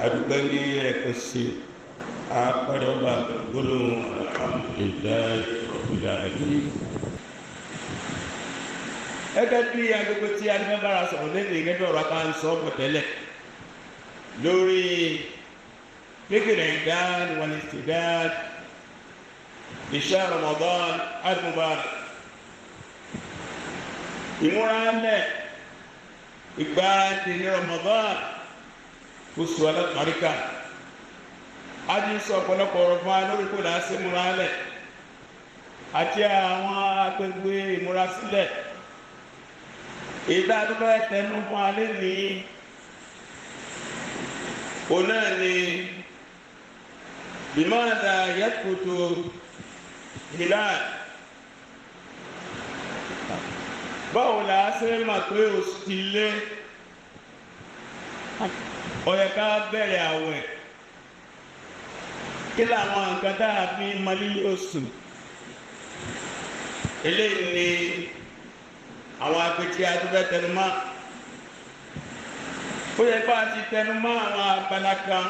Adúpẹ́ ní ẹ̀kọ́ sí apẹ́rẹ́bà gbólóhùn alhamdulillahi rabbil alamin. Gẹ́gẹ́ bí agbègbè tí a ní fẹ́ bára sọ̀rọ̀ lẹ́nu, gẹ́gẹ́ bí ọ̀rọ̀ apá ń sọ bọ̀ tẹ́lẹ̀ lórí kékeré ìdán wal istidad li shahr Ramadan al-mubarak, ìmúra lẹ̀ ìgbáradì ní Ramadan, oṣù alábàríkà. A ti sọ ọ̀pọ̀lọpọ̀ ọ̀rọ̀ fún wa lórí kó láti múra lẹ̀ àti àwọn agbègbè ìmúrasílẹ̀. Ìdá tó fẹ́ tẹnu fún alẹ́ ní òun náà ni bimadha yathbutu hilal, báwo la ṣe máa pé oṣù ti lé, ó yẹ ká bẹ̀rẹ̀ àwẹ̀, kí làwọn nǹkan tá a fi mọ lílé oṣù? Eléyìí ni àwọn agbèjì àtúfẹ́ tẹnumọ́. Ó yẹ kó a ti tẹnumọ́ àwọn abala kan.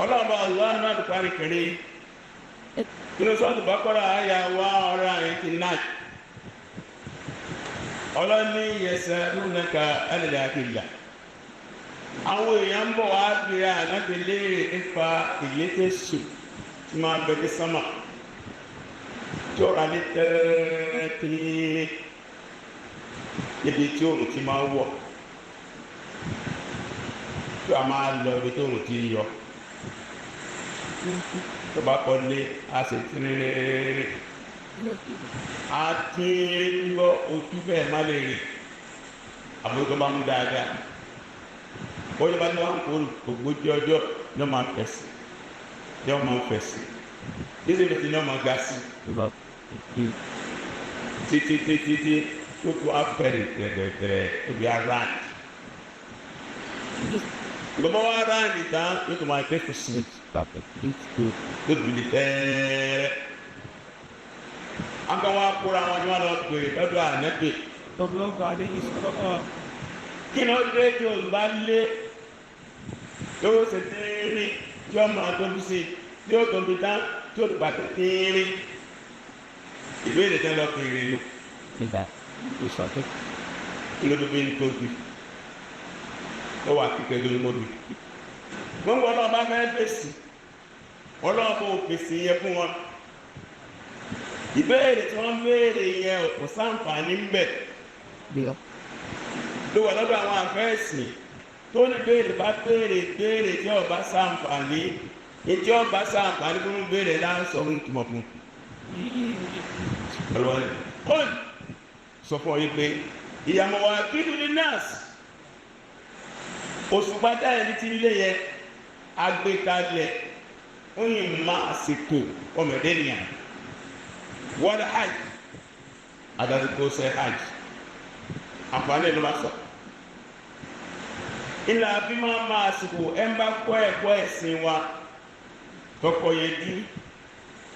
Ọlọ́ọ̀bá Allah náà tó parí kiri nínú sọ́ọ̀tù Baqara àyà 189, ọlọ́ni yasalunaka anil ahilla. Àwọn èèyàn ń bọ̀ wá bí ànábi léèrè nípa ìlétésù tí máa bẹ ní sánmà, tí ó ra ní tẹ́rẹ́rẹ́rẹ́ níbi tí òòrùn ti máa wọ̀, tí a máa lọ ibi tí òòrùn ti yọ. Tó bá kọ́ lé, a sì tẹ́rẹ́rẹ́rẹ́, a tẹ́rẹ́ lọ ojú bẹ́ẹ̀ má lè rìn. Àbúrò tó bá mú dáadáa, bọ́jú bá ní wọn kó ogójì ọjọ́ ní ọmọ fẹ̀sì, ní ọmọ fẹ̀sì títí tí ní ọmọ ga sí títí títí tí tó tó afẹ́rẹ́ tẹ̀rẹ̀tẹ̀rẹ̀ tóbi around. Gbogbo wa round tán, yóò tó máa tẹ́ kù sí, yóò tó di tẹ́ẹ̀rẹ́. An ka wá kóra wọn ní wọn lọ pè lọ́dọ̀ ànẹ́bì. Kí ni ó dé tí o bá lé yóò ṣe téèrè, tí ó máa tóbi sí, tí ó tóbi tán, tí ó bàtà téèrè? Ìbéèrè tẹ́ lọ pèrè lò, kí ló dé bí n tóbi ó wà kíkẹ́ lórí mọ́bì? Gbogbo ọlọ́run bá fẹ́ fèsì, ọlọ́run kò fèsì yẹn fún wọn. Ìbéèrè tí wọ́n béèrè yẹn kò sáǹfààní ń bẹ̀ ló wà lọ́dọ̀ àwọn àfẹ́ẹ̀sì tó ní béèrè bá béèrè béèrè tí ọba sáǹfààní, tí ọba sáǹfààní fún béèrè láǹsọ̀ fún ìtumọ̀ fún ọlọ́run sọ fún ọ yìí pé ìyàmọ̀ wà kílù ní nọ́ọ̀sì òṣùpá táyà ní ti ilé yẹn agbékalẹ̀ ó yìn má àsìkò ọmọdé nìyà wọ́n hajj àdàsìkò ṣe hajj, àǹfààní ló máa sọ. Ilà bí máa ma àsìkò ẹ̀ ń bá kọ́ ẹ̀kọ́ ẹ̀sìn wa tọkọ yẹn dí,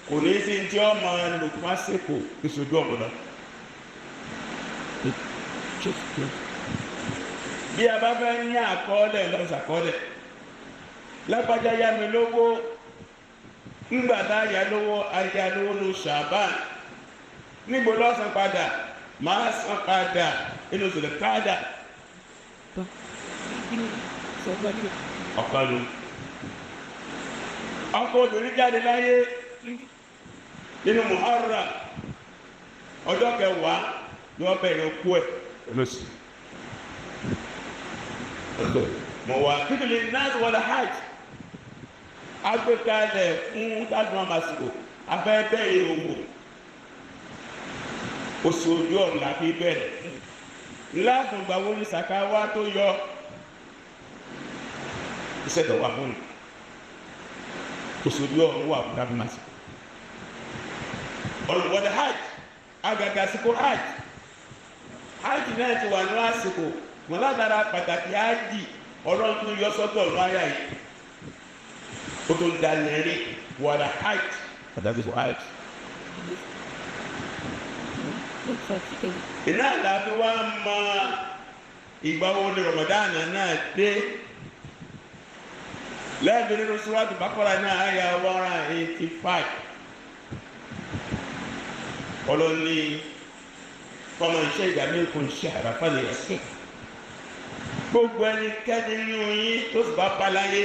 kò ní sí tí ọ máa lò fún àsìkò ìṣojú ọ̀gbọ̀dọ̀. Bí a bá fẹ́ ní àkọọ́lẹ̀ lọ́sàkọọ́lẹ̀, lágbájá yá mi lówó, ńgbà tá a yá lówó, a yá lówó ló ṣàbán, níbo lọ́sàn padà máa san padà inú sọ̀rọ̀ káàdà ọ̀kan lu. Ọkọ obìnrin jáde láyé nínú Muharram, ọjọ́ kẹwàá ni wọ́n bẹ̀rẹ̀ okú ẹ̀ lọ́sì. Mọ̀ wá kíkìlì náà wọlé hajj agbékalẹ̀ fún dájú àmàsìkò afẹ́ bẹ̀rẹ̀ òwò, oṣù ojú ọ̀run la fi bẹ̀rẹ̀ láàfin. Gbàwó ní sàká wá tó yọ iṣẹ́ tó wà fún mi, oṣù ojú ọ̀run wà fún dájú àmàsìkò olùwọ́dẹ hajj, agaga àsìkò hajj. Hajj náà ti wà ní àsìkò wọn látara pàtàkì hajj, ọlọ́run tó yọ sọ́tọ̀ ọ̀nà àyà yìí, ó tó ń dalẹ̀ rí wàdà hajj pàtàkì fún hajj. Iná àlàáfíà wa máa Ìgbà wo ni Ramadan náà dé? Lẹ́ẹ̀dùn nínú Súrátù Bákọ́rà náà àyà 185, ọlọ́ni fọmọ iṣẹ́ ìgbà mẹ́kùn ṣe àràfàlẹ̀ ẹ̀sìn. Gbogbo ẹnikẹ́ni nínú yín tó sì bá bá láyé,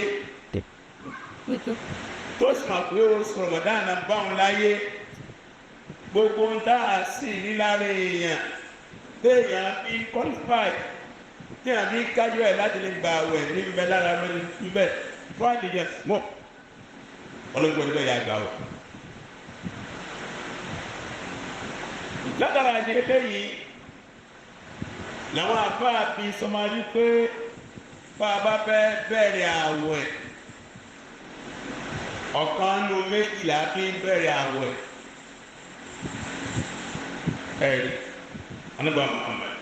tó sì mọ̀ pé oṣù Ramadan bá òun láyé, gbogbo ń tá a sì ní lára èèyàn téèyàn fi qualify, téèyàn fi kájú ẹ̀ láti lè gba àwẹ̀ níbẹ̀ lára níbẹ̀ fún àdìyẹ mọ́ ọlọ́gbọ́n níbẹ̀ yà gbà wọ̀. Látara àjẹkẹ́ yìí làwọn àfáà fi sọmarí pé bá a bá fẹ́ bẹ̀rẹ̀ àwẹ̀, ọ̀kan nu méjìlá fi bẹ̀rẹ̀ àwẹ̀. Ẹ̀rí anábà Muhammad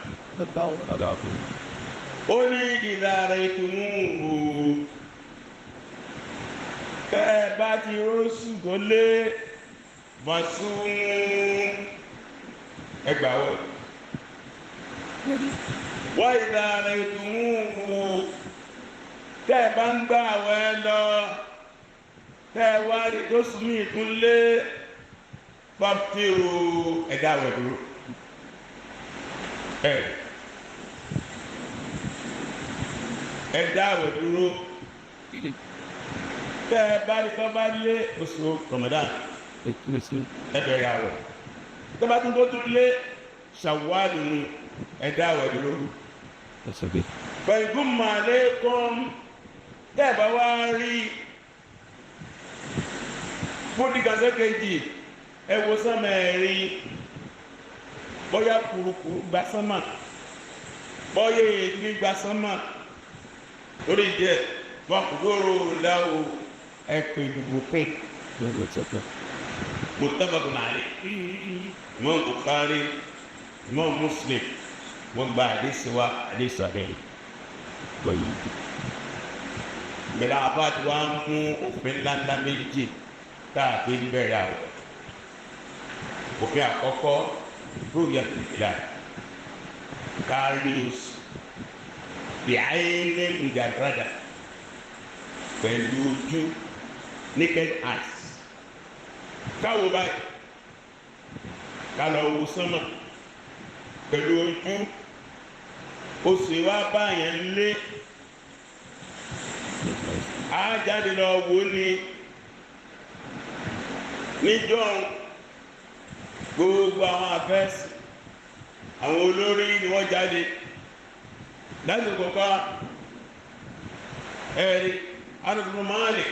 ó ní ìlànà ìtùnú tẹ́ ẹ bá ti rósù tó lé bàtún ẹgbàá wọ̀. Wọ́n ìlànà ìtùnú tẹ́ ẹ bá ń gbà wẹ́ lọ, tẹ́ ẹ wá rí tó sùn mí tún lé fàfihàn ẹ̀dá wẹ̀ dúró. Ẹ̀dá wẹ̀ dúró. Tẹ́ ẹ bá rí tọ́ bá lé oṣù Ramadan, ẹ bẹ̀rẹ̀ àwẹ̀. Tẹ́ bá tún tó tún lé Ṣawwal nù, ẹ̀dá àwẹ̀ dúró. Pẹ̀lú màlẹ́kùn, tẹ́ ẹ bá wá rí fúdìgàsẹ́ kejì, ẹ wo sánmà ẹ̀rí, bóyá kùrukùru gba sánmà, bóyá èéfín gba sánmà. Lórí díẹ̀ wọn kò lóró láwo ẹ̀pẹ̀ ìdìbò pé muttafaqun alayh. Imam Bukhari, Imam Muslim wọ́n gba àdéṣe wa, àdéṣe àdéhùn. Gbẹ̀dẹ̀ àbá tí wọ́n á mú òfin ńláńlá méjì tá a fi ń bẹ̀rẹ̀ àwẹ̀. Òfin àkọ́kọ́, rúbíà ìlà kárí bìáyé ìjàdúrà pẹ̀lú ojú, naked eyes. Káwo báyìí, ká lọ wo sánmà pẹ̀lú ojú, oṣù wa báyẹn lé, á jáde lọ wò ní níjọ́. Gbogbo àwọn afẹ́sì, àwọn olórí ni wọ́n jáde láti kọ́kọ́. Ẹ̀rí alùpùpù máàlì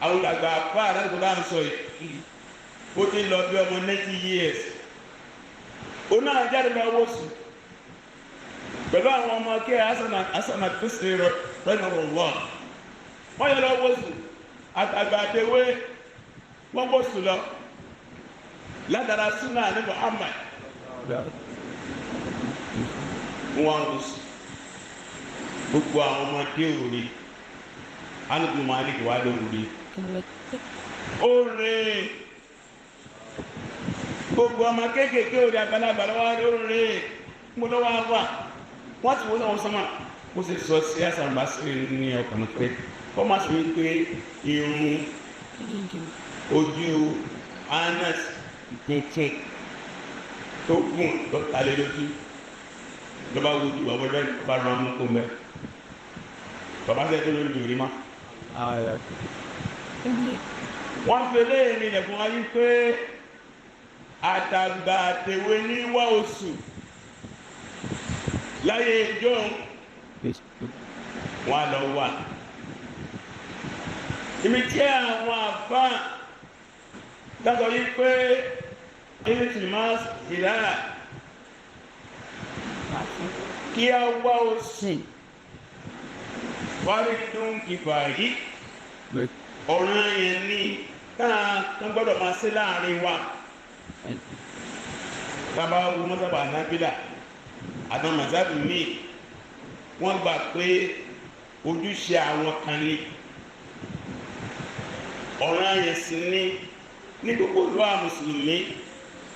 àwọn àgbà apá àdàgbò bá ń sọ yìí, ó ti lọ bí ọmọ 90 years, ó náà jáde lọ wò sùn pẹ̀lú àwọn ọmọ kí asana kristi rẹ̀ wọ̀ wọ́n yẹ lọ wò sùn, àtàgbà àtẹwé wọ́n wò sùn lọ látara súnà ní Muhammad. Wọ́n wò sùn, gbogbo àwọn ọmọdé òre alùpùpù máa ní kí wàá lóore ó rè, gbogbo ọmọ kéékèèké òde, àgbàlagbà lọ́wọ́ lóore mo lọ́wọ́ wà. Wọ́n ti wọ́n sọ sọ́mà, mo sì sọ sí àṣàmbá sí ní ọkàn pé kọ́ máa sọ wípé irun ojú Anas tuntun tó gùn lọ́tàlẹ́ lójú lọ́ba wojú àwọn ẹgbẹ́ bá rán mú kó mẹ́ bàbá sẹ́yìn tó lórí ìrírí má. Wọ́n fi léyìn ní ilẹ̀kùn ayé pé àtàgbà àtẹ̀wé ní wá oṣù láyé ìjọ wọn lọ wà. Ibi tí àwọn àbá dákọ̀ yí pé ilé ìlà kí a wá oṣù wárí dún ìfà yìí, ọ̀ràn yẹn ní káà kan gbọ́dọ̀ máa ṣe láàrin wa. Bàbá wo mọ́sábà nábìlà àtàwọn màsáàbì míì, wọ́n gbà pé ojúṣe àwọn kan ní, ọ̀ràn yẹn sì ní ní gbogbo ìlú àwọn mùsùlùmí.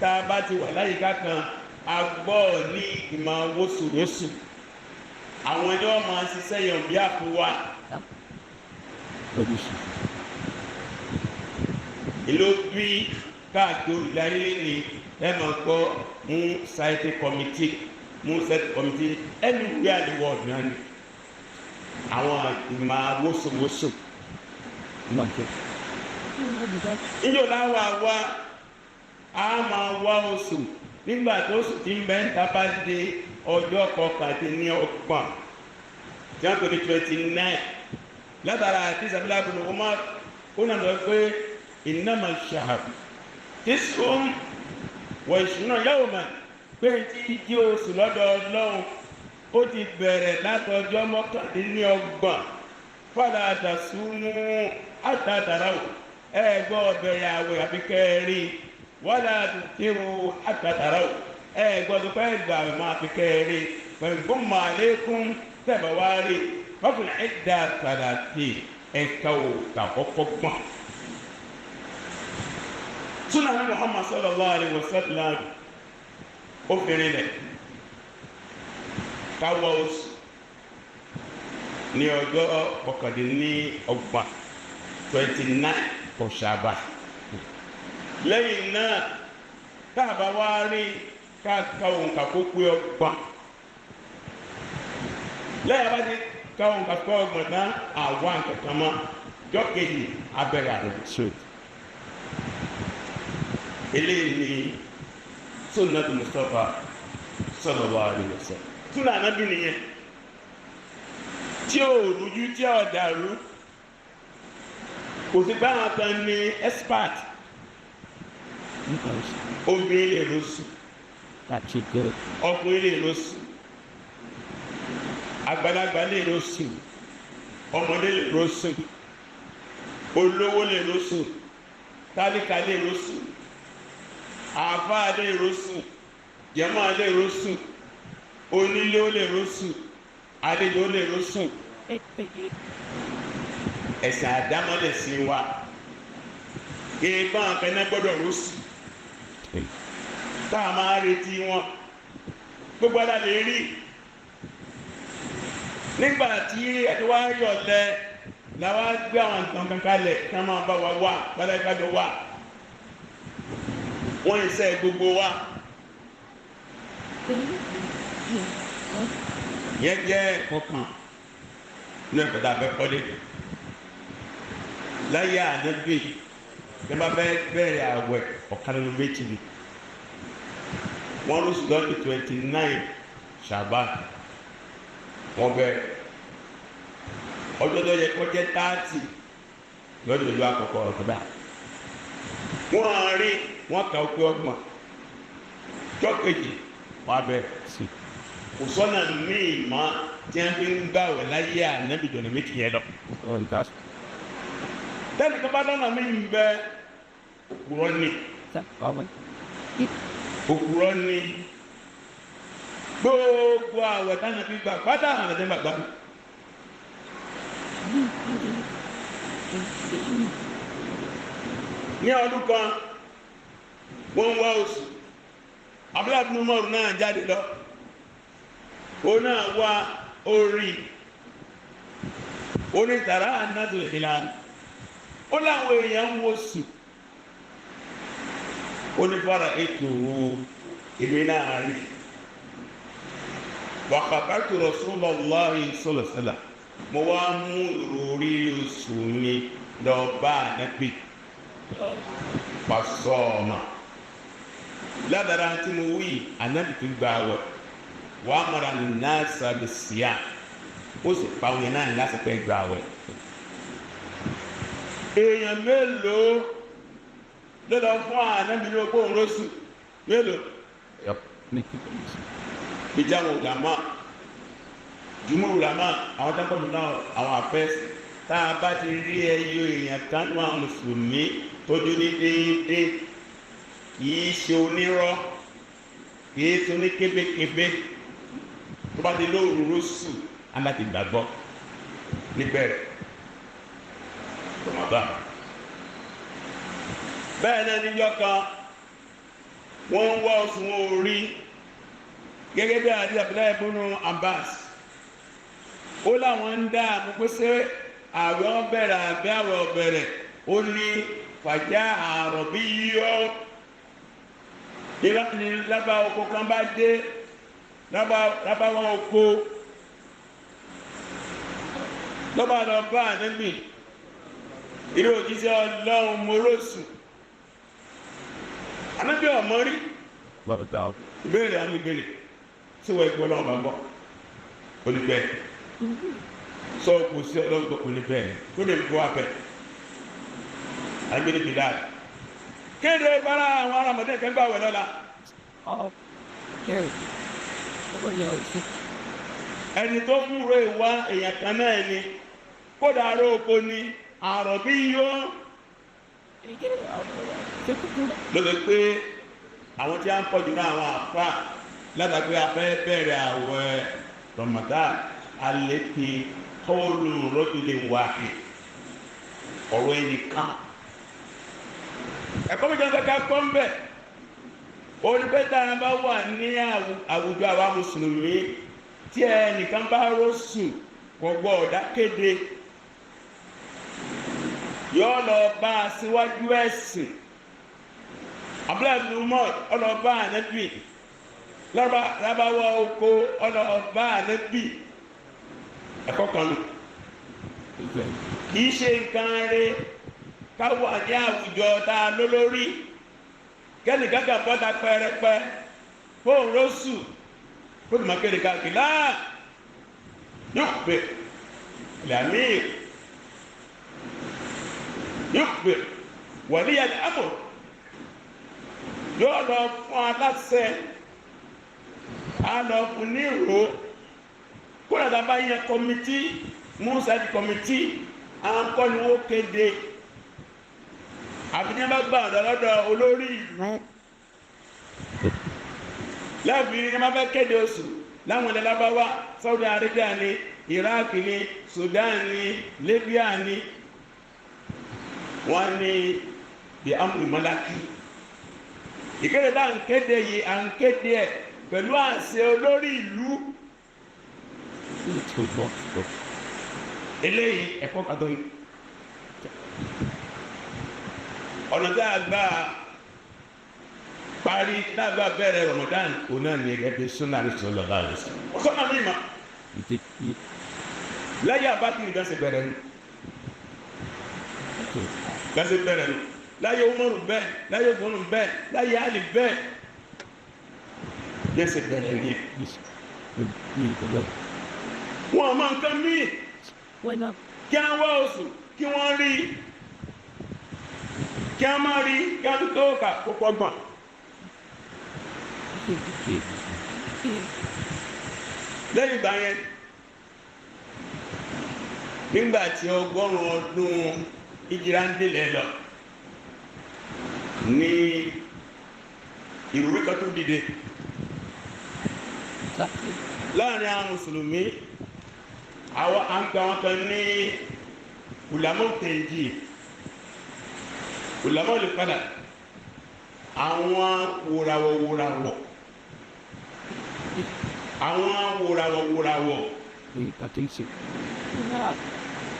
Tá a bá ti wà láyìíká kan, a gbọ́ ní ìmọ̀ wóṣùwóṣù. Àwọn ẹni wọ́n máa ṣiṣẹ́ yẹn bí àpò wa. Ìlú bí káàkiri ìdarí ní ẹ máa gbọ́ mú site committee, mú site committee anywhere in the world náà ni àwọn ìmọ̀ wóṣòwóṣò. Ìjọ láwa wá a máa wá oṣù nígbà tó oṣù tí ń bẹ́ ń ta bá dé ọjọ́ 29 tí wọ́n pè ní 29 látara àti ìsàbílẹ̀ àbúrò ó máa ó nà lọ pé innama shahr tis'un wa ishruna yawman, pé tí jí oṣù lọ́dọ̀ Ọlọ́run ó ti bẹ̀rẹ̀ látọjọ́ 29. Fala tasumu hatta taraw, ẹ gbọ́ bẹ̀rẹ̀ àwẹ̀ àbí kẹrin. Wala tuftiru hatta taraw, ẹ gbọ́dọ̀ pẹ́ gbà máa fi kẹrin. Pẹ̀lú màlẹ́kùn tẹ̀bẹ̀ wá rí fọ́fún ẹ̀dá tàlàtì ẹ̀ka ò tàkọ́kọ́ gbọ̀n. Súnà ní Muhammad sallallahu alaihi wasallam ó fi rinlẹ̀ káwọ́ oṣù ní ọjọ́ 29, 29 kọ̀ṣàbà. Lẹ́yìn náà káàbà wá rí káàkà òǹkà kó pé 30. Lẹ́yìn abájé ká òǹkà pé 30 tán àwa nǹkan mọ́ jọ́ kejì abẹ́rẹ́ àrùn. Eléyìí ni sunnatu Mustafa sallallahu alaihi wasallam. Súnà Ànábì nìyẹn tí ò rújú, tí ò dàrú. Kò sí báwọn kan ní expert. Obìnrin lè lóṣù, ọkùnrin lè lóṣù, àgbàlagbà lè lóṣù, ọmọdé lè lóṣù, olówó lè lóṣù, tálíkà lè lóṣù, àáfàá lè lóṣù, jẹ̀mọ́ lè lóṣù, onílé ó lè lóṣù, àlejò ó lè lóṣù. Ẹ̀sìn àdámọ́lẹ̀ sí wa kí báwọn kan náà gbọ́dọ̀ lóṣù tá a máa retí wọn. Gbogbo ara lè rí nígbà tí ẹni wá yọ̀lẹ̀ làwa gbé àwọn nǹkan kan kalẹ̀ kí wọ́n máa bá wa wá gbádágbádọ́ wá wọ́n ń sẹ́ gbogbo wa. Yẹn jẹ́ kọkàn ní ẹ̀kọ́ tá a fẹ́ kọ́lé láyé ànábì ní bá fẹ́ bẹ̀rẹ̀ àwẹ̀ ọ̀kan nínú méjì ni wọ́n lóṣù lọ́dún 29 Ṣàbán wọ́n bẹ̀rẹ̀ ọjọ́ tó yẹ kó jẹ́ 30 lọ́dún ìlú àkọ́kọ́ ọ̀tọ́bà wọ́n rí wọ́n kà ó pé 30 jọ́ kejì wọ́n bẹ̀rẹ̀ sí. Kò sọ́nà míì mọ́ tí wọ́n fi ń gbàwẹ̀ láyé ànábì jọ̀nà méjì yẹn lọ. Tẹ́lẹ̀ tó bá dáná mi ń bẹ òpùrọ́ ni, òpùrọ́ ni. Gbogbo àwẹ̀ táwọn fi gbà pátá àwọn ẹ̀jẹ̀ gbàgbà. Ní ọdún kan wọ́n ń wá oṣù, Abdullahi ibn Umar náà jáde lọ, ó náà wá orí onítàrá ànátò ìlànà ó láwọn èèyàn ń wo sùn, ó ní fara ètò èmi náà rí wàkàtàkì Rasulullahi sallallahu alaihi wasallam, mo wá mú ìròrí oṣù mi lọ bá Ànábì pàṣọọ̀nà ládàra tí mo wí. Ànábì tó gba àwẹ̀ wàá mara náà sábẹ̀ síyà, ó sì pa òun náà lásìkò ẹgbàá àwẹ̀. Èèyàn mélòó ló lọ fún Ànábì ní ogún òrósù mélòó? Ìjáwó ulama, jùmọ̀ ulama, àwọn tó ń pọ̀ nínú àwọn àfẹ́sì, tá a bá ti rí ẹyọ èèyàn kan ní àwọn mùsùlùmí tó dún ní déédéé, kì í ṣe onírọ́, kì í ṣe oníkébékébé, tó bá ti lóòrùn rósù á láti gbàgbọ́ níbẹ̀rẹ̀ Ramadan. Bẹ́ẹ̀ náà níjọ́ kan wọ́n ń wá oṣù wọn ò rí, gẹ́gẹ́ bí àti Abdullahi ibn Abbas Ó láwọn ń dá àmú pé ṣé àwẹ̀ ó bẹ̀rẹ̀ àbí àwẹ̀ ò bẹ̀rẹ̀. Ó ní fàjá àròbí yíyọ ní lábá oko kan bá dé, lábá wọn oko lọ́ba lọ bá Ànábì, irú òjíṣẹ́ Ọlọ́run, morósù. Ànábì ọmọ rí ìbéèrè àmì ìbéèrè tí wọ́n ẹgbẹ́ Ọlọ́run bá ń bọ̀ olùgbẹ́ sọ kò sí Ọlọ́run tó kò ní bẹ́ẹ̀ kó lè bọ́ abẹ àgbélé bìlá kéde bára àwọn aramọdé kẹgbà wẹ̀ lọ́la. Ẹni tó fún ro ìwá èèyàn kan náà ni kódà aró oko ni àròbí yó lóde pé àwọn tí a ń pọ̀jù náà, àwọn àfa látàgbé afẹ́ bẹ̀rẹ̀ àwẹ̀ Ramadan alẹ́ ti kọ́ọ̀lù rọ́jòlè wáhì ọ̀rọ̀ ẹnìkan. Ẹ̀kọ́ mi jẹ́ kankan kọ́ ń bẹ̀ olùpẹ́tà bá wà ní àwùjọ àwa mùsùlùmí, tí ẹnìkan bá rọ́ṣù, kò gbọ́ ọ̀dá kéde, yóò lọ bá a síwájú ẹ̀sìn. Abdullahi ibn Umar ọlọ́ba Ànábì, lábáwá oko ọlọ́ba Ànábì. Ẹ̀kọ́ kan nù. Kì í ṣe nǹkan rẹ̀ ká wà ní àwùjọ tá a lólórí, kẹ́nì kankan bọ́ta pẹ́rẹpẹ́ fóun rọ́ṣù kó tó máa kéde káàkiri láà yóò pè làmì yóò pè wàlíyà àmọ̀, yóò lọ fún aláṣẹ, á lọ fún ní ìró. Kódà tá a bá yẹ committee, musa di committee, à ń kọ́ ni wọ́n kéde, àfi ní bá gbà ọ̀dọ̀ lọ́dọ̀ olórí ìlú. Lẹ́ẹ̀fì ní wọ́n fẹ́ kéde oṣù láwọn ilẹ̀ lábáwá, Saudi Arabia ni, Iraq ni, Sudan ni, Libya ni, wọ́n ní bí amúlù mọ́lákì. Ìkéde tá à ń kéde yìí, à ń kéde ẹ̀ pẹ̀lú àṣẹ olórí ìlú. Eléyìí ẹ̀kọ́ kàtó yìí, ọ̀nà tá a gbà parí, tá a gbà bẹ̀rẹ̀ Ramadan, òun náà ní ẹgbẹ́ bíi sunna ní sọlọ báyìí ọ̀sán náà ní ìmọ̀ láyé abákiri gánṣẹ́ bẹ̀rẹ̀ nù, gánṣẹ́ bẹ̀rẹ̀ nù láyé Umaru bẹ́ẹ̀, láyé Usmanu bẹ́ẹ̀, láyé Ali bẹ́ẹ̀, gánṣẹ́ bẹ̀rẹ̀ ní. Wọn máa nǹkan míì kí á wá oṣù kí wọ́n rí, kí á má rí, kí á tó kà kó pọ́gbọ̀n. Lẹ́yìn ìgbà yẹn, nígbà tí 100 ọdún ìjìrá ń délẹ̀ lọ ní ìrúrí kan tó dìde láàrin àwọn mùsùlùmí, àwọn àǹkà wọn kan ní ulama tẹ̀jì, ulama lè padà àwọn wòràwọ̀ wòràwọ̀, àwọn wòràwọ̀ wòràwọ̀,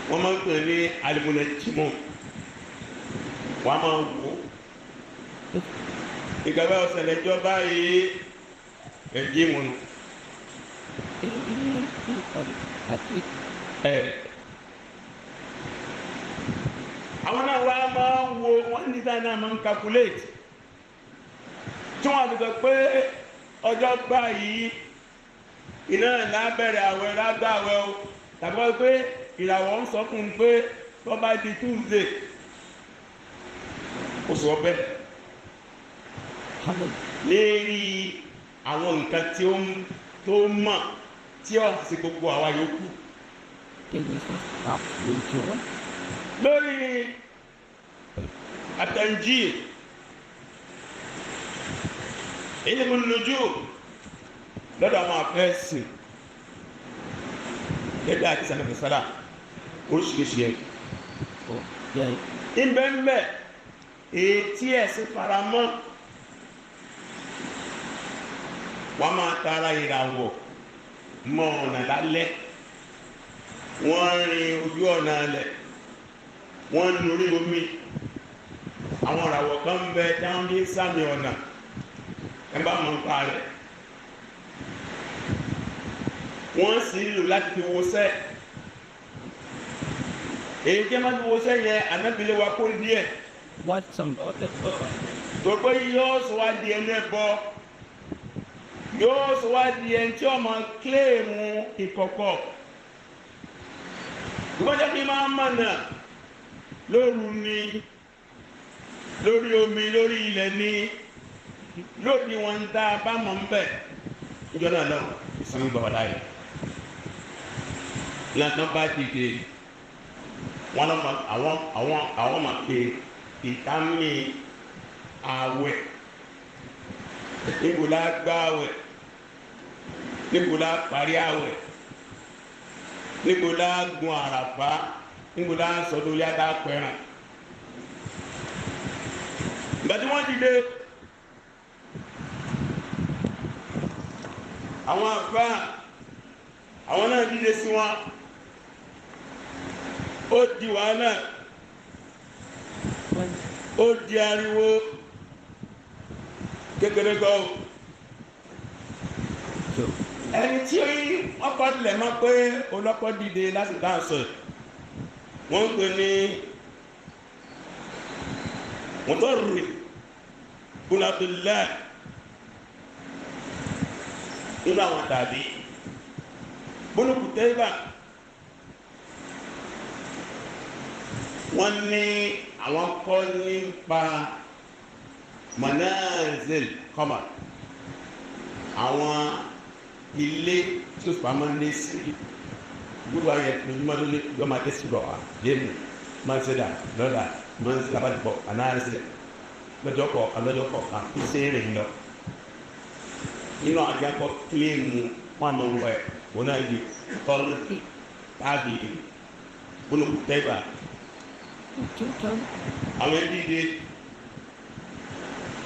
wọ́n máa ń pè ní alimuna jimọ̀, wọ́n máa ń wò ìgbàgbọ́ ọ̀sẹ̀lẹ̀jọ́ báyìí ẹ̀jí mu nù. Àwọn náà wá máa ń wo wọ́n ní sáà náà máa ń calculate tí wọ́n á sọ pé ọjọ́ báyìí iná lábẹ́rẹ̀ àwẹ̀ lágbàwẹ̀ o, tàbí wọ́n pé ìràwọ̀ ń sọ fún un pé tó bá di Tuesday oṣù ọbẹ̀ lérí àwọn nǹkan tí ó tó mọ̀ tí ó sì gbogbo àwa yòókù lórí àtẹ̀njí ilmu nujum lọ́dọ̀ àwọn afẹ́sìn gẹ́gẹ́ àti sàmìsàlá oríṣiríṣi ẹ̀ ìbẹ̀m̀bẹ̀ ètí ẹ̀sìn faramọ́. Wọ́n máa tara ìràwọ̀ mọ́ ọ̀nà lálẹ́. Wọ́n rin ojú ọ̀nà alẹ̀, wọ́n ń lórí omi. Àwọn ìràwọ̀ kan ń bẹ táwọn bí sàmì ọ̀nà ẹ bá mọ̀ nípa rẹ̀. Wọ́n sì ń lò láti fi wọṣẹ́. Èyí tí wọ́n fi wọṣẹ́ yẹn, ànábìlẹ̀ wa kó díẹ̀ tó pé yóò sọ wá di ẹni ẹbọ, yóò sọ wá di ẹni tí ọmọ kílèmù ìkọ̀kọ̀. Ìgbọ́jọ́ fi máa ń mọ̀nà lóru ni, lórí omi, lórí ilẹ̀ ni, lórí wọn ń dá bá mọ̀ ń bẹ̀. Níjọ́ náà lọ ìsinmi gbọ̀ láyé lọ́nà bá dìde wọn lọ́mọ àwọn máa ké ìtàmì àwẹ̀. Níbo la gbá àwẹ̀? Níbo la parí àwẹ̀? Níbo la gun àràfá? Níbo la sọdún yàtá pẹ̀ràn? Ìgbà tí wọ́n dìde, àwọn àfá àwọn náà dìde sí wọn. Ó di wàhálà, ó di ariwo kékeré gan. Ẹni tí wọ́n kọ́ tilẹ̀ mọ́ pé olọ́pọ̀ dìde lásìkò àṣọ, wọ́n ń pè ní Mutarrif ibn Abdullah nínú àwọn tàbí Ibn Qutayba. Wọ́n ní àwọn kọ́ nípa manazil qamar, àwọn ilé tí ó fàmọ́ ní sí gbogbo ayẹ lójúmọ́ tó lé yọ máa tẹ́sí bọ̀ wá lẹ́nu máa ń ṣẹ̀dá lọ́la, máa ń ṣẹ̀dá bọ̀ anáàlẹ́sẹ̀ lọ́jọ́ kọ̀ọ̀kan lọ́jọ́ kọ̀ọ̀kan kí ṣe é rìn lọ. Nínú àjàkọ́ kílẹ̀mù wọn àmọ́ wọ̀ ẹ̀ wọn náà di tọ́lú tàbí Ibn Qutayba. Àwọn ẹbí de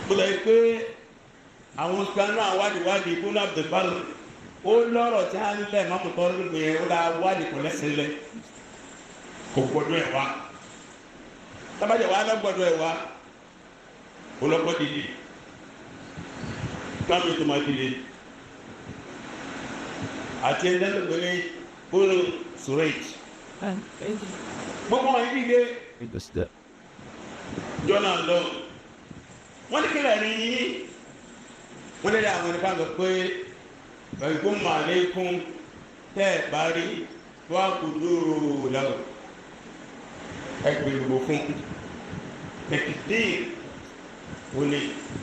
gbọ́dọ̀ yìí pé àwọn sanu àwádìí Ibn Abdul Barr ó lọ́rọ̀ tí a ń lẹ̀ mọ́tò tọ́lú yẹn, ó la wádìí kò lẹ́sìn lẹ̀, kò gbọdọ̀ ẹ̀ wá tábàjẹ́ wà á gbọdọ̀ ẹ̀ wá. Olọ́pọ̀ dìde kámi tó máa dìde àti ẹ̀ńdẹ́gbẹ̀rẹ̀ bólú sùrẹ́ẹ̀tì gbogbo wọn dìde jọ́nà lọ. Wọ́n ní kílẹ̀ ní yín, wọ́n lé àwọn nípa lọ pé ẹ̀gbọ́n màlẹ́kùn tẹ́ ẹ̀ bá rí wọ́n kò dúró lọ́wọ́ ẹgbẹ̀rún fún tẹ̀kìtì wọ́n ní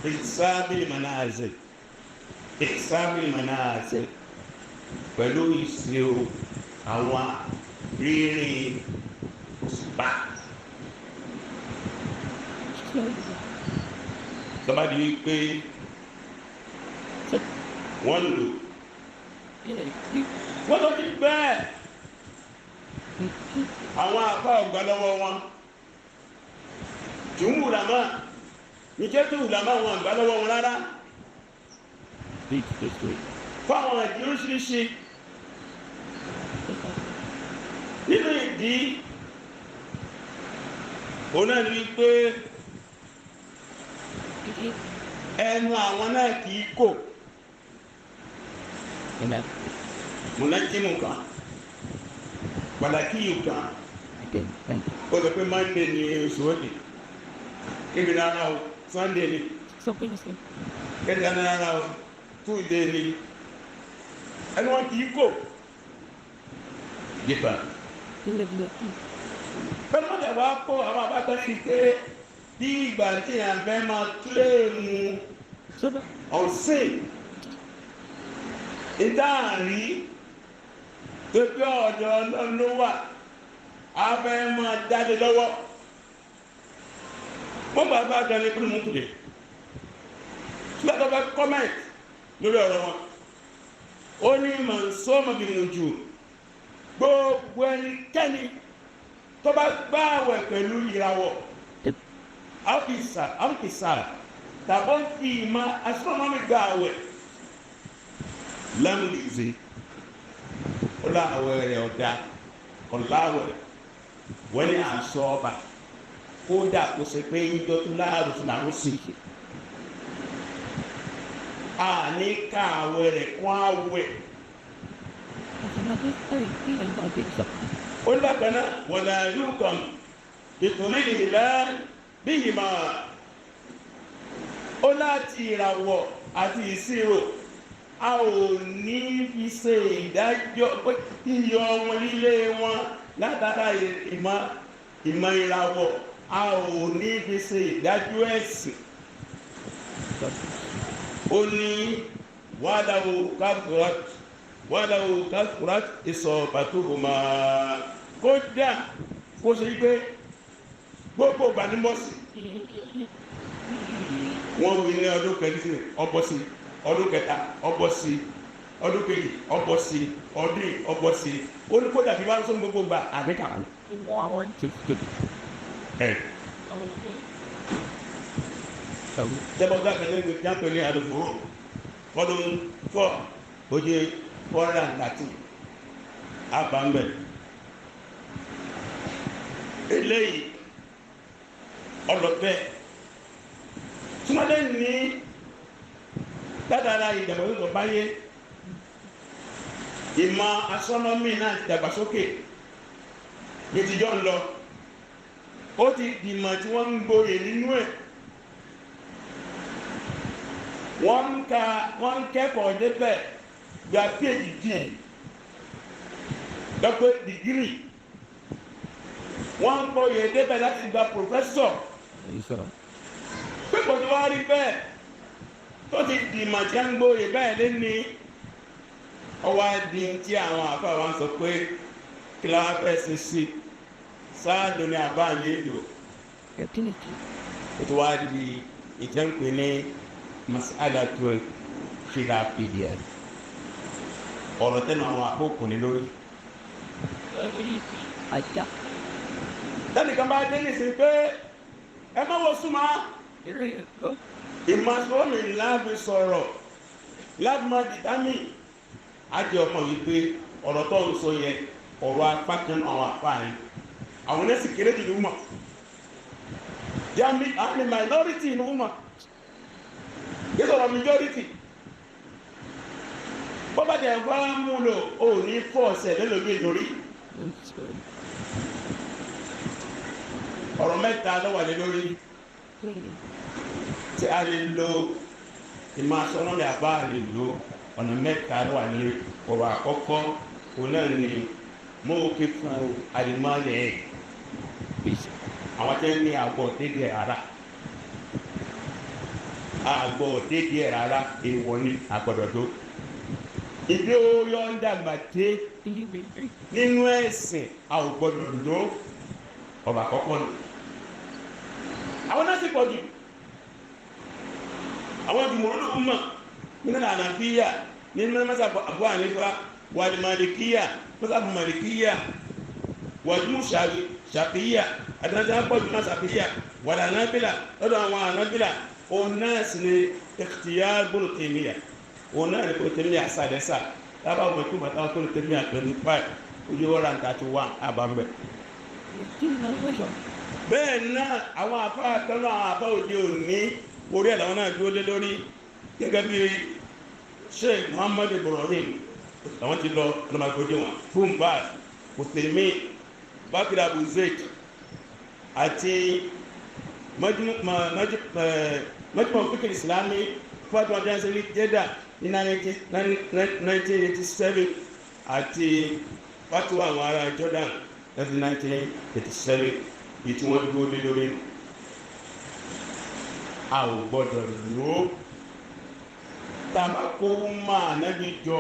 ìsábìlì manazil, ìsábìlì manazil pẹ̀lú ìṣirò àwọn rírìn òṣùpá. Tọ́ba di wípé wọ́n lò wọ́n tó ti bẹ́ẹ̀, àwọn àbá ọ̀gbà lọ́wọ́ wọn tún wùlàmá níjẹ́ tó wùlàmá wọn àgbà lọ́wọ́ wọn rárá fáwọn ìdí oríṣiríṣi. Nínú ìdí òun náà ni wípé ẹnu àwọn náà kì í kò. Mùnájímù kan, pàtàkì kan, ó sọ pé Monday ni oṣù òní, kébi rárá o, Sunday ni, kébi rárá o, Tuesday ni. Ẹnu wọn kì í kò. Yípa pẹ̀lú mọ́tẹ̀ wá kó àwọn abákan sí pé bí ìgbà tí à ń fẹ́ máa kílèmù ọ̀sìn ìdáàrí tó pé ọ̀dọ̀ Ọlọ́run ló wà, á fẹ́ máa jáde lọ́wọ́. Wọ́n bá bá dání kúrò mú kùdé ṣùgbọ́n tó fẹ́ kọ́mẹ̀ntì lórí ọ̀rọ̀ wọn, ó ní màá sọ́mọ́ bí mo jù gbogbo ẹnikẹ́ni tó bá gbààwẹ̀ pẹ̀lú ìràwọ̀ áfíìsà tàbí fi ìmọ̀ astronomy gbààwẹ̀ lámìlìzì, ó lá àwẹ̀ rẹ̀ ọ̀dà. Ọ̀làwẹ̀ wọ́n ní àṣọ ọba kódà kó ṣe pé yíjọ tó láàrú fún àwọn sì a ní ká àwẹ̀ rẹ̀ kún àwẹ̀. Ó ní bákan náà wọ̀lá yúkọ̀m ìtòlí ìlà bí ìmọ̀ ó láti ìràwọ̀ àti ìṣirò a ò ní fi ṣe ìdájọ́ pé yíyọ wọn lílé wọn látara ìmọ̀ ìràwọ̀ a ò ní fi ṣe ìdájọ́ ẹ̀sìn. Ó ní wàláwò káfúrát ìsọ̀bàtòhùnmá kódà kó ṣe pé gbogbo ìgbà ní bọ́sì wọ́n wí ní ọdún kẹrin ọbọ̀sí ọdún kẹta ọbọ̀sí ọdún kejì ọbọ̀sí ọdún ọbọ̀sí ó ní kódà fi wá sóhun gbogbo gbà àbíkà ẹ̀ jẹ́bọ́gá kẹlẹ́ ní jápẹ́ ní àdúgbò fọdún 4 oye 413 àbámbẹ̀ eléyìí ọlọ́pẹ́ túmọ̀lẹ́ ní látara ìdàgbàsókè báyé ìmọ̀ astronomy náà ti dàgbàsókè ní tìjọ́ ń lọ ó ti dìmọ̀ tí wọ́n ń gboyè nínú ẹ̀ wọ́n ń ka wọ́n ń kẹ́kọ̀ọ́ débẹ̀ gba PhD doctorate degree wọ́n ń gboyè débẹ̀ láti gba professor pípọ̀ tó wá rí bẹ́ẹ̀ tó ti dìmọ̀ tí ń gboyè bẹ́ẹ̀ lé ní ọwọ́ adi tí àwọn àfa wa ń sọ pé kí la fẹ́ ṣe sí sáàdù ní àbá yìí lò ó ti wá di ìjẹ́ǹpé ní mas'alatu khilafiyya ọ̀rọ̀ tẹ́nu àwọn àkókò ní lórí. Tẹ́nìkan bá dé nísìnyí pé ẹ má wo súnmọ́ ìmọ̀ láàbí sọ̀rọ̀ láàbí máa dìtámì á jẹ́ ọmọ yìí pé ọ̀rọ̀ tó ń sọ yẹn ọ̀rọ̀ apá kan àwọn àfa yẹn àwọn nẹ́sì kéré jù ní wúmọ̀ they are minority ní wúmọ̀ yìí sọ̀rọ̀ majority bó bá jẹ́ wá mú lò ó ní fọ́ọ̀sẹ̀ lélòmí lórí ọ̀rọ̀ mẹ́ta ló wà lé lórí tí a lè lo ìmọ̀ asọ́nà àbá lè lo ọ̀nà mẹ́ta ló wà ní ọ̀rọ̀ àkọ́kọ́ òun náà ni mọ́ọ̀kì fún alimọ́lẹ̀ àwọn tẹ́ ní àgọ́ dédé rárá àgọ́ dédé rárá èèwọ̀ ni àgbọ̀dọ̀ tó ìdí oyọ́ ń dàgbà dé nínú ẹ̀sìn àgbọ̀dọ̀ tó ọ̀rọ̀ àkọ́kọ́ ni àwọn náà sì pọ̀ jù àwọn jùmọ̀rún ló mọ̀ nínú ànàfíyà nínú mọ́sàbọ̀ Abu Hanifa wàlì màlìkíyà mọ́sàbọ̀ màlìkíyà wàjú ṣàfíyà àdájá pọ̀ jù náà ṣàfíyà wàlì ànábìlà lọ́dọ̀ àwọn ànábìlà òun náà sì ni ikhtiyar Ibn Taymiyyah òun náà ni Ibn Taymiyyah àṣàdẹ́sà lábàá wọn kí bàtà wọn Ibn Taymiyyah pẹ̀lú 5 ojú ọ̀rà ń tàtí wà àbámbẹ̀. Bẹ́ẹ̀ náà àwọn afá tọ́lọ́ àwọn afá òde òní orí ẹ̀ làwọn náà dúró lé lórí gẹ́gẹ́ bí Sheikh Muhammad Ibrahim àwọn ti lọ ọlọ́mọdé wọn Bumbaz Uthaymin Bakr Abu Zayd àti Majmu' Fiqh Islami fatwa janseli Jeddah ní 1987 àti fatwa àwọn ará Jordan ní 1987 yìí tí wọ́n dúró lé lórí. A ò gbọ́dọ̀ lò ó tá a bá kó máa nábi jọ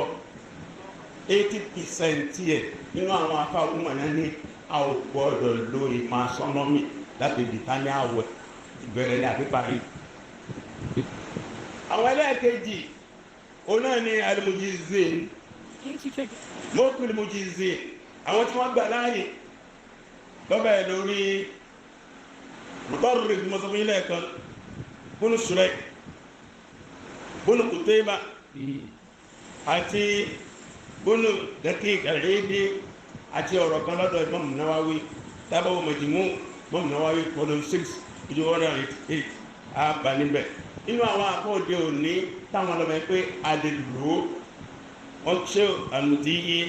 80% ẹ̀ nínú àwọn afá ọmọ náà ní a ò gbọ́dọ̀ lo ìmọ̀ astronomy láti dìtá ní àwẹ̀ ìbẹ̀rẹ̀ ní àbíparí. Àwọn ẹlẹ́ẹ̀kejì òun náà ni al-mujizin mọ́kùnrin mujizin àwọn tí wọ́n gbà láàyè lọ́bẹ̀ lórí mùtọ́rù ìgbìmọ̀sọ́fún ilẹ̀ kan bónú Shuraih bónú Kutayba àti bónú Daqiq al-Eidi Àti ọ̀rọ̀ kan lọ́dọ̀ Imam Nawawi. Tábàwọ̀ Majmu' Imam Nawawi, volume 6, ojú 188, á bá níbẹ̀. Nínú àwọn àkọ́ọ̀dẹ òní táwọn ọlọ́mọ ẹ pé a lè lò ó, wọ́n ṣe àmùdíyí,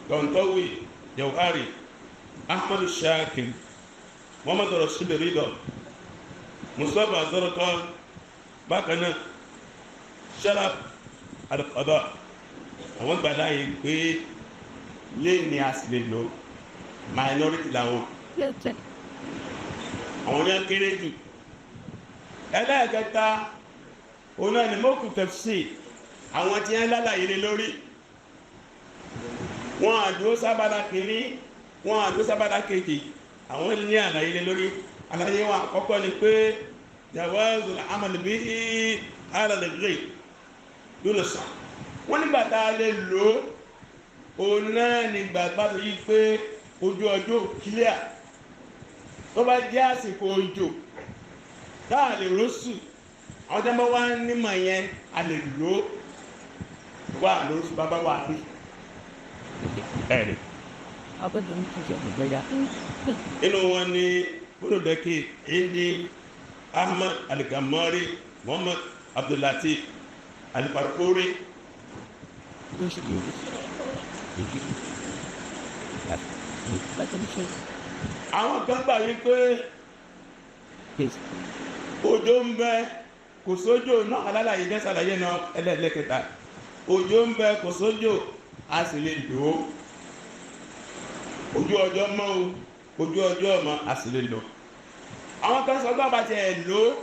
Tọ̀ntọ́wì, Jawhari, Ahmadu Shakir, Muhammadu Rasul Ridha, Mustapha Azọ́rọ̀kọ́. Bákan náà, Sharaf al-Qada, àwọn gbàdá yìí pé lé ní a sì lè lò. Minority làwọn, àwọn ní akéré jù. Ẹlẹ́ẹ̀kẹta, òun náà ni mọ́kù tafsir, àwọn tí wọ́n lálàyé lé lórí wọn àdúró sábàdà kìíní, wọn àdúró sábàdà kejì, àwọn ní àlàyé lé lórí. Àlàyé wọn àkọ́kọ́ ni pé jawazul amal bihi ala al-ghayb lónà sàn. Wọ́n nígbà tá a lè lò ó, òun náà nígbà bá tó yí pé ojú ọjọ́ kílíà, tó bá jẹ́ àsìkò òjò tá a lè rósù, àwọn tó ń bá wá nímọ̀ yẹn, a lè lò ó wà lóṣù bàbá wà rí ẹ̀rí. Inú wọn ni Bùnúdẹ́kì Indi, Ahmad Alikamori, Muhammad Abdullatif Aliparkuri. Àwọn kan gbà wípé òjò ń bẹ, kò sójò náà. Alálàyé jẹ́ sàlàyé náà. Ẹlẹ́ẹ̀lẹ́kẹta, òjò ń bẹ, kò sójò, a sì lè lò ó. Ojú ọjọ́ mọ́ o, ojú ọjọ́ mọ́, a sì lè lò. Àwọn kan sọ pé àbàtì ẹ̀ lò ó,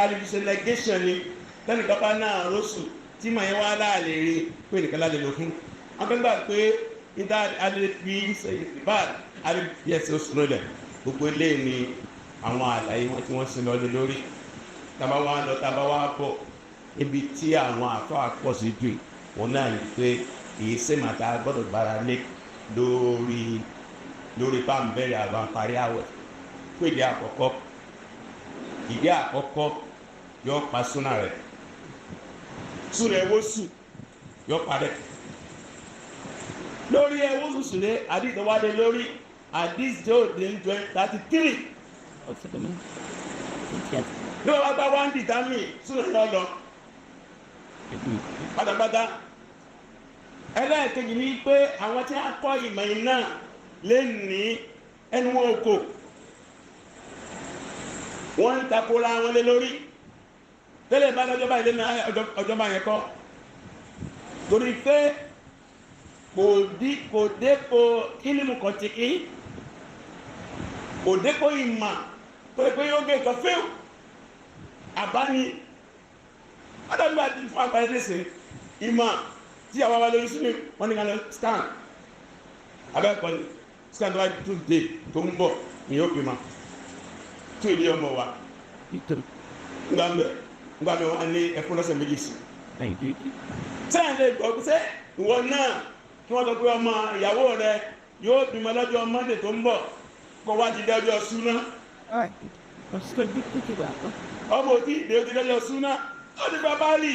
alifisẹlẹgẹsàn ni tẹnìkan bá náà rọ́ṣù tí màá yẹn wá láàlè rí pé nìkan láàlè lò fún. Àwọn kan gbà pé níta alẹ́fi bá alẹ́fi ẹsẹ̀ oṣù lọ́lẹ̀. Gbogbo eléyìí ni àwọn àlàyé wọn tí wọ́n sin lọ lé lórí. Tábà wá lọ, tábà wá bọ̀, ibi tí àwọn àfáà pọ̀ sí jù wọn náà ní pé èyí sèmàtà gbọ́dọ̀ gbára lé lórí pàmbẹ́rẹ́ àwọn parí àwẹ̀ fún ìdí àkọ́kọ́. Ìdí àkọ́kọ́, yọ pa súnà rẹ̀, súnà ẹ̀wọ́ sùn yọ parẹ́ lórí ẹ̀wọ́ sùn sùn lé àdìsí wádé lórí àdìsí tó dé ń jọ 33 ní wọ́n bá wá ń dìtámì súnà lọ́lọ́ pátápátá. Ẹlẹ́ẹ̀kejì ni pé àwọn tí a kọ́ ìmọ̀ iná lè ní ẹnu wọn kò, wọ́n ń takora wọn lé lórí tẹ́lẹ̀ bá lọ́jọ́ báyìí lé ní ọjọ́ báyìí kọ́, torí pé kò dí kò dépò kílímù kan ti kí kò dépò ìmọ̀ tó lè pé yóò gbé nǹkan fíw àbáni ọdọ́gbà tí fún àpẹẹrẹ lẹ́sẹ̀ ìmọ̀ tí àwọn wa lórí sínú wọn ní ká lọ scan abẹ́ẹ̀kọ́ ni scan tó bá tún dé tó ń bọ̀ ní yóò bímọ tó ilé ọmọ wa ńgbà mẹ́ ńgbà mẹ́ wọn ní ẹfún lọ́sẹ̀ 2 sí sẹ́yìn lè gbọ́ sẹ́ ìwọ náà kí wọ́n sọ pé ọmọ ìyàwó rẹ yóò bímọ lọ́jọ́ Monday tó ń bọ̀, kó wá ti dẹ́jọ́ súná, ọmọ òtí ìdè ó ti dẹ́jọ́ súná, ó ti gba báàlì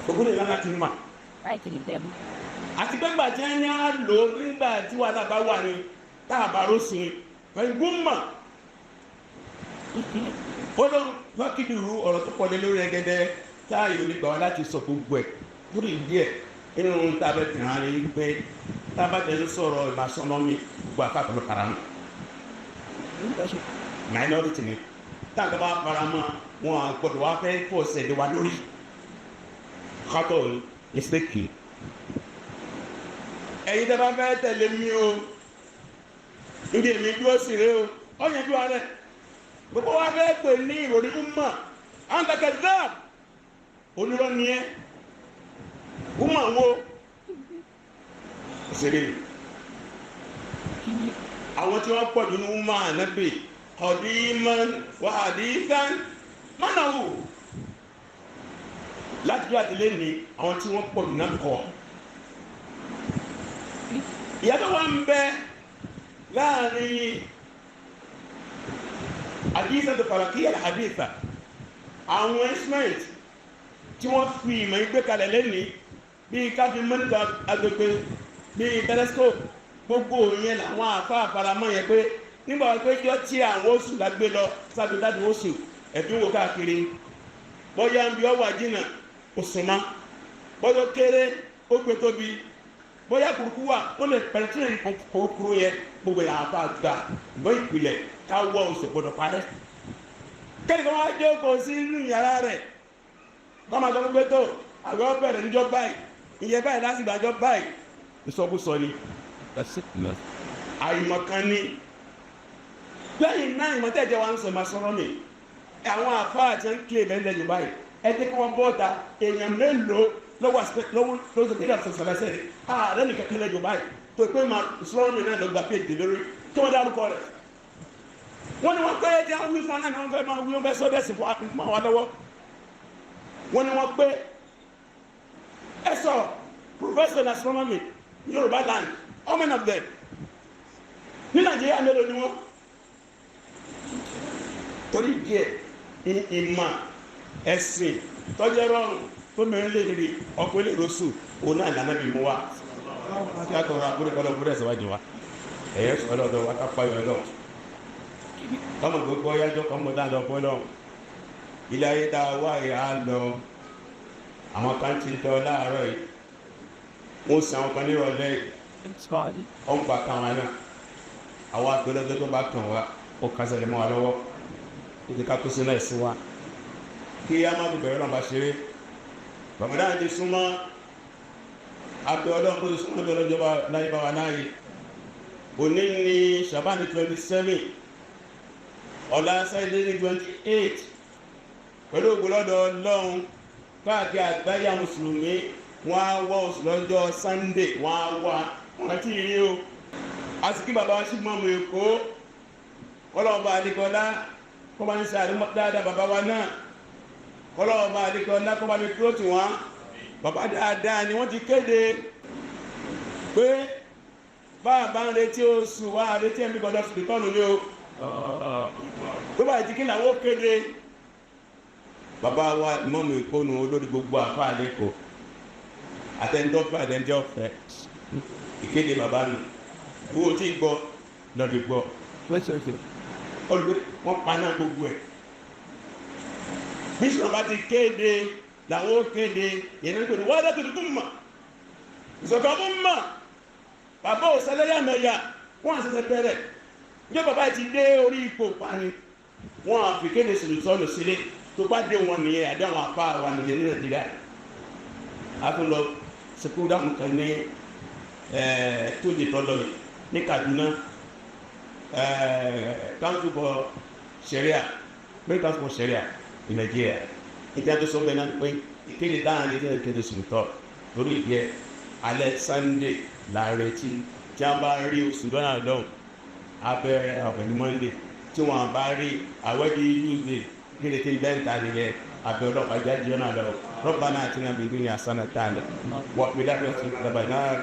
ògùn lè lánàá ti mà àti pé gbà tí wọ́n ní á lò ó nígbà tí wàhálà bá wà ní tá a bá rósùn pẹ̀lú gbúmọ̀ ó ló wákìlì rú ọ̀rọ̀ tó pọ̀ lé lórí ẹgẹdẹ táàyè ò lè gbà wá láti sọ gbogbo ẹ̀ lórí ìdí ẹ̀. Inú tá a bẹ tẹ̀ hàn ní pé tá a bá tẹ̀ sọ̀rọ̀ ìmàsọ́nọ́mì, gbogbo àfàtàn ló fara mọ́. Minority ni tá a bá fara mọ́, wọn gbọ́dọ̀ wá fẹ́ kó ọ̀sẹ̀ lé wa lórí kátó mistake. Ẹ̀yin tẹ́ bá fẹ́ tẹ̀lé mi o, níbi èmi dúró sí rẹ o, ọ̀yàn dúró rẹ gbogbo wa fẹ́ pè ní ìròrí umma anta kadhab, onírọ́ ni ẹ́. Umma wo òṣèré àwọn tí wọ́n pọ̀ jù ní umma ànábì qadiman wa hadithan mọ́nàwó láti bí àtìlẹ́ ní àwọn tí wọ́n pọ̀ jù náà kọ́. Ìyàtọ̀ wa ń bẹ láàrin àdísà tó fàlàkíyà àdísà, àwọn instrument tí wọ́n fi ìmọ̀ ìgbé kalẹ̀ lẹ́ni. Bíi káfí mọ́nítà agbègbè, bíi telescope, gbogbo yẹn làwọn àfa àfaramọ́ yẹn pé nígbà wọn pé jọ tí àwọn oṣù la gbé lọ sábẹ́dájú oṣù ẹ̀dínwó káàkiri, bóyá ń bí ọwọ́ àjìnà òṣùnmá, bóyá kéré ó gbé tóbi, bóyá kúrúkú wà ó lè pẹ̀lẹ́tìrì kúrúkúrú yẹn, gbogbo yẹn àfa gbà bó ìpìlẹ̀ káwọ́ oṣù gbọdọ̀ parẹ́. Kẹ́nìkan wá jókòó sí inú yàrá rẹ̀ kọ́ máa sọ pé tó àwọn bẹ̀rẹ̀ níjọ́ báyìí, ìyẹn báyìí lásìgbà jọ báyìí, ìsọkúsọ ni, àìmọ̀kan ni. Lẹ́yìn náà ìmọ̀tẹ́jẹ́ wa ń sọ ma sọ̀rọ̀ mi àwọn àfáà tí ń kílè lẹ́lẹ́ yorùbá yìí, ẹ jẹ́ kí wọ́n bọ́ ta èèyàn mélòó lọ́wọ́ lọ́wọ́ nígbà tó sọ̀rọ̀ ẹsẹ̀ rẹ̀ ààrẹ nìkan kílẹ̀ yorùbá yìí tó pé ma sọ̀rọ̀ mi náà ló gba péjì lórí tí wọ́n dárúkọ rẹ̀. Wọ́n ní wọ́n pé ẹ jẹ́ àwọn wí fún wọn náà wọ́n fẹ́ máa wí wọ́n fẹ́ sọ́dẹ̀sì fún wa lọ́wọ́. Wọ́n ní wọ́n pé ẹ sọ professor in astronomy Yorùbá land, how many of them ní Nàìjíríà? Mélòó ni wọ́n? Torí díẹ̀ ìmọ̀ ẹ̀sìn tọ́jẹ́ rọrùn tó mẹ́rin lè rí ọkọ̀ lè rọ́sù òun náà ìlànà bí mú wa kí a tọrọ àbúrò kọlọ búrẹ́ síwájú wa ẹ̀yẹ sọ̀rọ̀ ọ̀dọ̀ wa ká fáyọ̀ lọ kọ́mọ gbogbo yájọ́ kọ́mọ dáadọ́ bọ́lọ̀ ilé ayé tá a wá yà á lọ. Àwọn kan ti tọ́ láàárọ̀ yìí, wọ́n sin àwọn kan nírọ̀lẹ́ yìí, ó ń pa kan wa náà. Àwọn agbẹ́lẹ́gbẹ́ tó bá kàn wá, ó kásẹ̀ lè mọ́ wa lọ́wọ́ títí ká kó sínú ẹ̀sìn wa kí á má bẹ̀rẹ̀ náà bá ṣeré. Ramadan ti súnmọ́, abẹ́ ọlọ́run kó ti súnmọ́ bí ọlọ́jọ́ láyé bá wa láàyè. Òní ní Ṣàbáàní 27, ọ̀la Sátidé ní 28. Pẹ̀lú ògbólọ́dọ̀ ọlọ́run, káàkiri àgbáyé àwọn mùsùlùmí wọ́n á wá oṣù lọ́jọ́ Sunday, wọ́n á wá wọ́n ti rí o. Àsìkí bàbá wa sí mọ́mù Èkó, kọ́lọ́ọ̀bá Adékọ́lá kó bá ń ṣe àdúgbò dáadáa bàbá wa náà, kọ́lọ́ọ̀bá Adékọ́lá kó bá mi dúró tì wọ́n. Bàbá dáadáa ni wọ́n. Ti kéde pé bá a bá ń retí oṣù wa, retí ẹ̀mí gbọ́dọ̀ fi tọ́nu ní o tó bá ti kí làwọn ó kéde. Bàbá wa mọ́mù Èkó nu, olórí gbogbo àfáà lẹ́kọ̀ọ́, àtẹnudọ́fẹ́ àtẹnudọ́fẹ́, ìkéde bàbá mi wo tí gbọ́ lọ́dún gbọ́ olùgbé wọ́n paná gbogbo ẹ̀. Bísí bá ti kéde làwọn ó kéde yẹn ní pẹ̀lú wọ́n dẹ́tù tuntun mọ̀ ìṣọ̀kan fún mọ̀. Bàbá ò sẹlẹ̀yàmẹ̀yà, wọ́n àṣẹṣẹ bẹ̀rẹ̀ ní bàbá ti dé orí ipò pani, wọ́n àfi kéde sọ̀rọ̀ sílé tó bá dé wọn nìyẹn. Àdé àwọn apá wa nìyẹn ní Nàìjíríà, a tún lọ sẹ́kúndà kan ní tó di tọ́lọ́ yìí ní Kaduna, Council for Sharia, Great Council for Sharia in Nigeria. Ìjà tó sọ bẹ́ẹ̀ náà pé ìkéde dáhùn ní ìkéde sùtọ́ lórí ìdí ẹ̀ alẹ́ Sunday láàárẹ̀ tí a bá rí oṣù lọ́nà lọ́hùn, abẹ́rẹ́ ọ̀pẹ̀lú Monday. Tí wọ́n bá rí àwẹ́dí Tuesday, kéde tí bẹ́ẹ̀ ta nìyẹn. Abẹ́ ọlọ́pàá jáde ọ̀nà lọ. ربنا آتنا في الدنيا حسنة وفي الآخرة عذاب النار.